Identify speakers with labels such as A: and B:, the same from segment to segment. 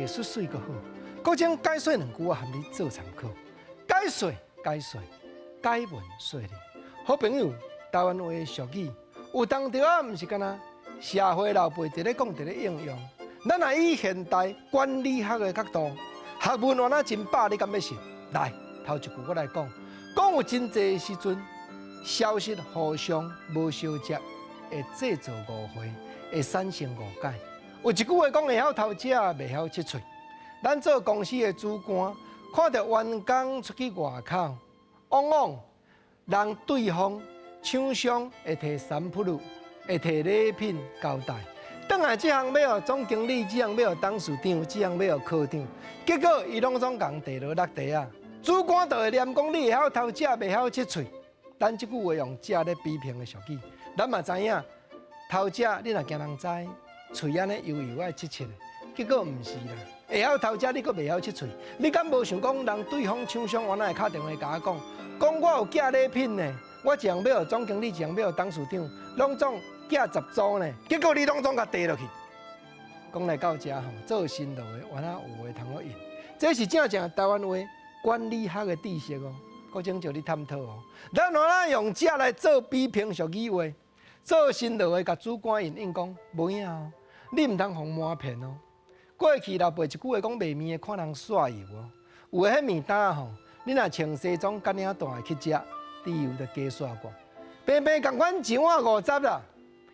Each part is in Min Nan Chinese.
A: 提媠媠閣好。閣將解說兩句，我含你做參考。解說解說，解文說理。好朋友，台灣話俗語有當著啊，毋是干焦社會老輩佇咧講，佇咧應用。咱若以現代管理學的角度，學問原來真飽，你敢欲信？來，頭一句我來講，講有真濟時陣，消息互相無相接，會製造誤會，會產生誤解。有一句話講，會曉偷食，袂曉拭喙。咱做公司的主管，看著員工出去外口，往往人對方廠商會提三不會提禮品交代。轉來這項欲予總經理，這項欲予董事長，這項欲予科長，結果伊攏總共遞落落地啊！主管就會念講你會曉偷食，袂曉拭喙。咱這句話用食咧比評的俗語，咱嘛知影偷食，你若驚人知，喙按呢油油愛拭拭的，結果毋是啦。會曉偷食，你閣袂曉拭喙，你敢無想講人對方廠商原來會敲電話共我講，講我有寄禮品呢，我一項欲予總經理，一項欲予董事長，攏總寄10組呢，結果你攏總共遞落去。講來到遮吼，做新羅的原來有話通好用，這是正正台灣話管理學的知識哦，閣請叫你探討哦。咱原來用這來做比評俗語話，做新羅的共主管因應講無影哦，你毋通予人瞞騙哦。過去老輩一句話講賣麵的看人煞油哦，有的彼麵擔吼，你若穿西裝佮領帶去食，豬油就加煞過，平平仝款一碗50啦。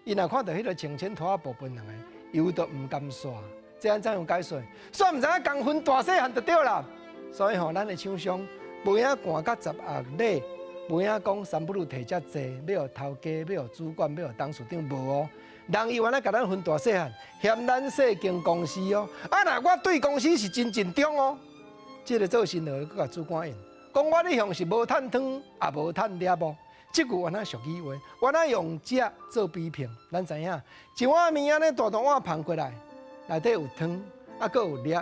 A: 伊若看著彼个穿穿拖仔布笨人的，油都毋甘煞。這按怎樣解說？煞毋知影仝分大細漢就對啦。所以吼，咱的廠商無影趕甲十合禮，無影講三不如提遮濟，欲予頭家，欲予主管，欲予董事長，無哦。人伊原來共咱分大細漢，嫌咱細間公司哦。啊，若我對公司是真盡忠哦。這个做新羅的閣共主管應，講我一向是無趁湯，也無趁粒哦。這句原來俗語話，原來用食做比評，咱知影一碗麵按呢大大碗捧過來，內底有湯，啊，閣有粒，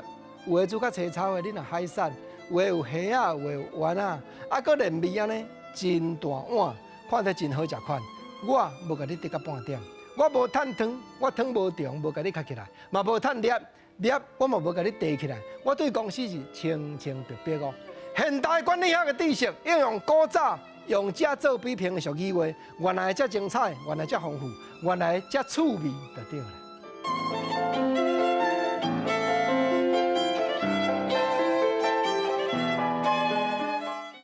A: 有的煮較青草的，你若海產，有的有蝦仔，有的有丸仔，啊，閣連味按呢真大碗，看起真好食款。我無共你滴到半點，我無趁湯，我湯無重，無共你較起來，嘛無趁粒，粒我嘛無共你提起來。我對公司是清清白白哦。現代管理學的知識應用古早用食做比評的俗語話，原來遮精彩，原來遮豐富，原來遮趣味就對啦。